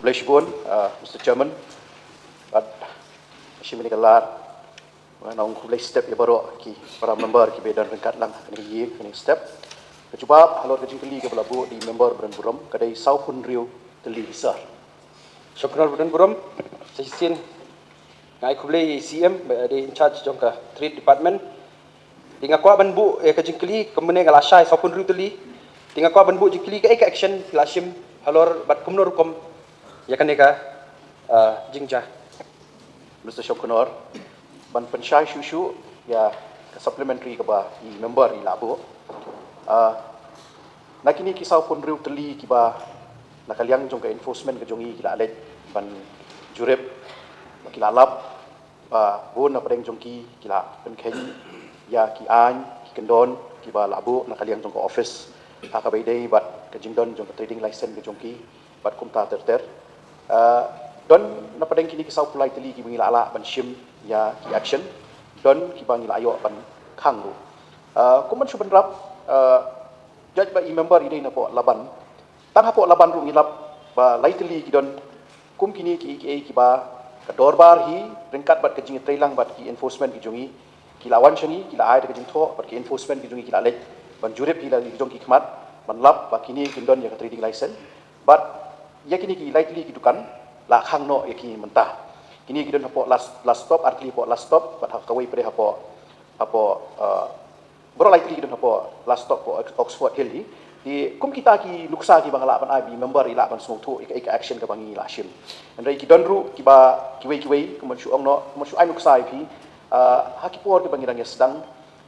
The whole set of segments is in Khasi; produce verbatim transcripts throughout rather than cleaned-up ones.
Khublei shibun, uh, Mister Chairman. Bad shim ïa kane ka lad, nga ong khublei step ïa baroh ki para member kiba don ryngkat lang ha kane ka ïing, ha kane ka step. Ka jubab halor ka jingkylli kaba la buh da i member ba don burom, ka dei sawphew hynriew tylli, sir. Shukor ba don burom, sa shisien nga ai khublei ïa i C M, ba dei in charge jong ka Trade Department. Te nga kwah ban buh ïa ka jingkylli, kumne nga la shai sawphew hynriew tylli. Te nga kwah ban buh jingkylli kaei ka action ki la shim halor bad kumno rukom ïa kane ka, ah, jingjia. Mister Shongknor, ban pynshai shuh shuh ïa ka supplementary kaba i member i la buh. Ah, na kine ki sawphew hynriew tylli kiba na ka liang jong ka enforcement ka jong i ki la leit ban jurip, ba ki la lap ba bun na pdeng jong ki ki la pynkheiñ ïa ki aiñ ki kyndon kiba la buh na ka liang jong ka office, ha kaba ïadei bad ka jingdon jong ka trading license ka jong ki bad kumta ter ter. Ah, don na pdeng kine ki sawphew lai tylli kiba ngi la lah ban shim ïa ki action, don kiba ngi la ïoh ban khang ruh. Ah, kum ban shu bynrap, ah, judge ba i member i dei na poh Laban. Tang hapoh Laban ruh ngi lap ba lai tylli ki don kum kine ki, ki, kiba ka dorbar hi ryngkat bad ka jingïatreilang bad ki enforcement ki jong i, ki la wan sha ngi, ki la ai da ka jingthoh bad ki enforcement ki jong i ki la leit ban jurip hi la ki jong ki khmat, ban lap ba kine kin don ïa ka trading license. Bad ïa kine ki lai tylli ki dukan la khang noh ïa ki mynta. Kine ki don hapoh Last, Last Stop, ar tylli hapoh Last Stop bad ha kawei pat hapoh, hapoh, uh, baroh lai tylli ki don hapoh Last Stop, hapoh Ox-, Oxford Hill hi. Te kum kita ki nuksa kiba nga lah ban ai ba i member i lah ban sngewthuh ïa ka, ïa ka action kaba ngi la shim. Hynrei ki don ruh kiba kiwei kiwei, kum ban shu ong noh, kum ban shu ai nuksa ïa phi. Ah, ha ki por kiba ngi dang ïa sdang,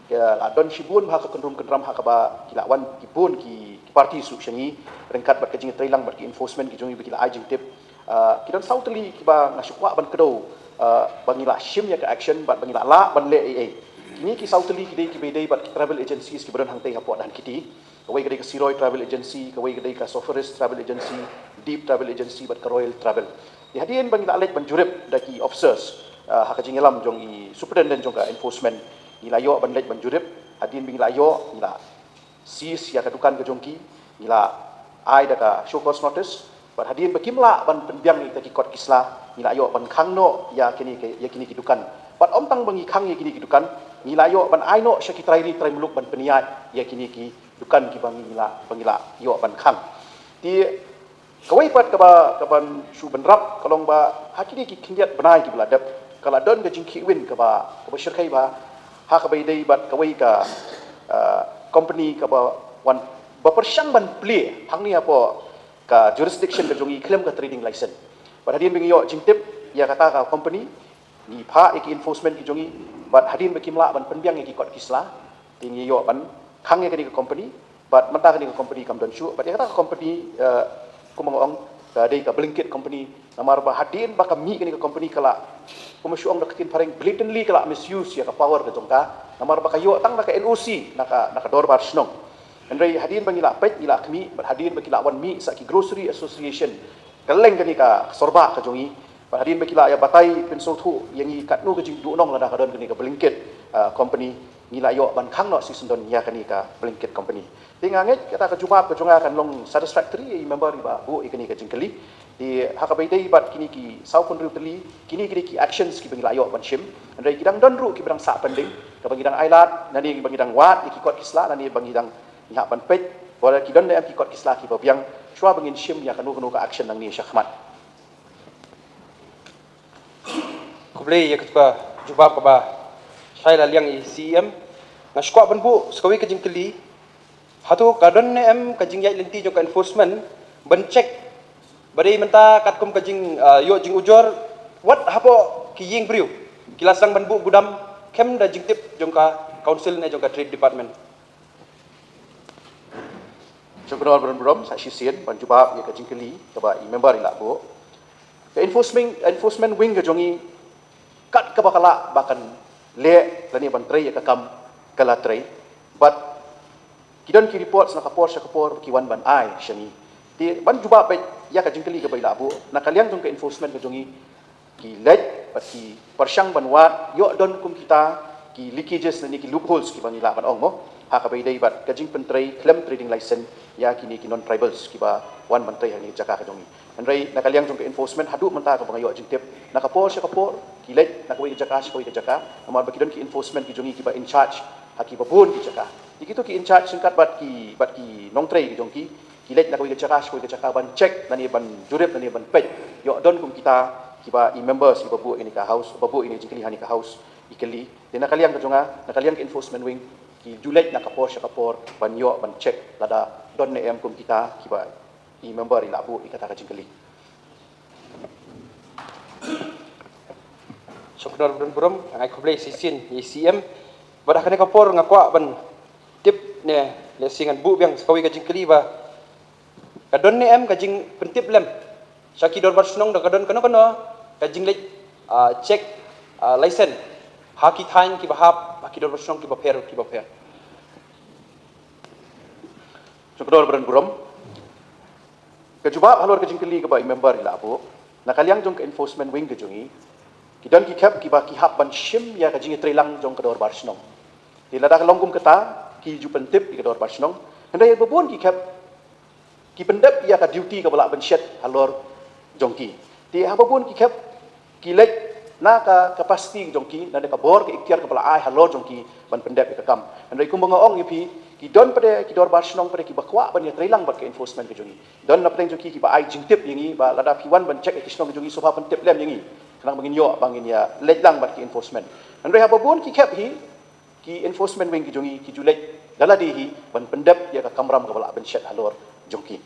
ka la don shibun bha ka kynrum kynram ha kaba ki la wan ki bun ki, ki party shuh sha ngi ryngkat bad ka jingïatreilang bad ki enforcement ki jong i ba ki la ai jingtip. Ah, ki don saw tylli kiba nga shu kwah ban kdew, ah, ba ngi la shim ïa ka action bad ba ngi la lah ban leh ei ei. Kine ki saw tylli ki dei kiba ïadei bad ki travel agencies kiba don hangtei hapoh Dhankheti. Kawei ka dei ka Siroi Travel Agency, kawei ka dei ka Soferis Travel Agency, Deep Travel Agency bad ka Royal Travel. Te hadien ba ngi la leit ban jurip da ki officers, ah, ha ka jingïalam jong i superintendent jong ka enforcement, ngi la ïoh ban leit ban jurip. Hadien ba ngi la ïoh, ngi la seize ïa ka dukan ka jong ki, ngi la ai da ka show cause notice. Bad hadien ba kim lah ban pynbiang ïa kita ki kot ki sla, ngi la ïoh ban khang noh ïa kine ki, ïa kine ki dukan. Bad ym tang ba ngi khang ïa kine ki dukan, ngi la ïoh ban ai noh sha ki trai ri trai muluk ban pynïaid ïa kine ki dukan kiba ngi la, ba ngi la ïoh ban khang. Te kawei pat kaba, kaban shu bynrap ka long ba ha kine ki khyndiat bnai kiba la dep, ka la don ka jingkhih win kaba, kaba shyrkhei bha ha kaba ïadei bad kawei ka, ah, company kaba wan ba pyrshang ban plie hangne hapoh ka jurisdiction ka jong i khlem ka trading license. Bad hadien ba ngi ïoh jingtip ïa kata ka company, ngi phah ïa ki enforcement ki jong i, bad hadien ba kim lah ban pynbiang ïa ki kot ki sla, te ngi ïoh ban khang ïa kane ka company, bad mynta kane ka company kam don shuh, bad ïa kata ka company, eh, kumba nga ong, ka dei ka Blinkit company, namar ba hadien ba ka mih kane ka company ka la, kumba shu ong da ka ktien phareng, blatantly ka la misuse ïa ka power ka jong ka, namar ba ka ïoh tang na ka N O C na ka, na ka dorbar shnong. Hynrei hadien ba ngi la peit, ngi la khmih, bad hadien ba ki la wan mih sa ki Grocery Association, kylleng kane ka sorbah ka jong i, bad hadien ba ki la ïa batai pynsngewthuh ïa ngi katno ka jingduhnong lada ka don kane ka Blinkit, ah, company, ngi la ïoh ban khang noh shisyndon ïa kane ka Blinkit company. Te nga ngeit kata ka jubab ka jong nga kan long satisfactory ïa i member iba buh ïa kane ka jingkylli. Te ha kaba ïadei bad kine ki sawphew hynriew tylli, kine ki dei ki actions kiba ngi la ïoh ban shim. Hynrei ki dang don ruh kiba dang sah pending, kaba ngi dang ailad, nangne ba ngi dang wad ïa ki kot ki sla, nangne ba ngi dang, ngi hap ban peit ba lada ki don ne em ki kot ki sla kiba biang, shuwa ba ngin shim ïa kano kano ka action nangne sha khmat. Khublei ïa kata ka jubab kaba shai la liang i C E M. Nga shu kwah ban buh sa kawei ka jingkylli. Hato ka don ne em ka jingïaid lynti jong ka enforcement ban check, ba dei mynta katkum ka jing, ah, ïoh jingujor, wat hapoh ki ïing briew ki la sdang ban buh gudam khlem da jingtip jong ka council ne jong ka trade department? Shukor ba don burom, sa shisien ban jubab ïa ka jingkylli kaba i member i la buh. Ka enforcement, enforcement wing ka jong i, kat kaba ka lah ba kan leh lane ban trei ïa ka kam, ka la trei. Bad ki don ki reports na ka por sha ka por ba ki wan ban ai sha ngi. Te ban jubab beit ïa ka jingkylli kaba i la buh, na ka liang jong ka enforcement ka jong i, ki leit bad ki pyrshang ban wad, ïoh don kum kita ki leakages lane ki loopholes kiba ngi lah ban ong mo. ha kaba ïadei bad ka jingpyntrei khlem trading license ïa kine ki non-tribals kiba wan ban trei ha kane ka jaka ka jong ngi. Hynrei na ka liang jong ka enforcement, haduh mynta kaba nga ïoh jingtip, na ka por sha ka por ki leit na kawei ka jaka sha kawei ka jaka, namar ba ki don ki enforcement ki jong ngi kiba in charge ha kiba bun ki jaka. Te kito ki in charge ryngkat bad ki, bad ki nongtrei ki jong ki, ki leit na kawei ka jaka sha kawei ka jaka ban check, lane ban jurip, lane ban peit ïoh don kum kita kiba i members kiba buh ïa kane ka house, ba buh ïa kane ka jingkylli ha kane ka house, i kylli. Te na ka liang ka jong nga, na ka liang ka enforcement wing, ki ju leit na ka por sha ka por ban ïoh, ban check lada don ne em kum kita kiba i member i la buh ïa kata ka jingkylli. Shong Kynor ba don burom, nga ai khublei shisien ïa i C M. Bad ha kane ka por nga kwah ban tip ne lehse ngan buh biang sa kawei ka jingkylli ba ka don ne em ka jingpyntip lem sha ki dorbar shnong, da ka don kano kano ka jingleit, ah, check, ah, license ha ki thaiñ kiba hap ha ki dorbar shnong kiba pher kiba pher. Shong Kynor ba don burom, ka jubab halor ka jingkylli kaba i member i la buh, na ka liang jong ka enforcement wing ka jong ngi, ki don ki khep kiba ki hap ban shim ïa ka jingïatreilang jong ka dorbar shnong. Te lada ka long kum kata, ki ju pyntip ïa ka dorbar shnong. Hynrei haba bun ki khep ki pyndep ïa ka duty kaba lah ban shet halor jong ki. Te haba bun ki khep ki leit na ka capacity jong ki, na ka bor ka iktiar kaba la ai halor jong ki ban pyndep ïa ka kam. Hynrei kumba nga ong ïa phi, ki don pat de ki dorbar shnong pat de kiba kwah ban ïatreilang bad ka enforcement ka jong ngi. Don na pdeng jong ki kiba ai jingtip ïa ngi ba lada phi wan ban check ïa ki shnong jong ngi, sngewbha pyntip lem ïa ngi, khnang ba ngin ïoh, ba ngin ïa leit lang bad ki enforcement. Hynrei haba bun ki khep hi, ki enforcement wing ki jong ngi ki ju leit da lade hi ban pyndep ïa ka kamram kaba lah ban shet halor jong ki.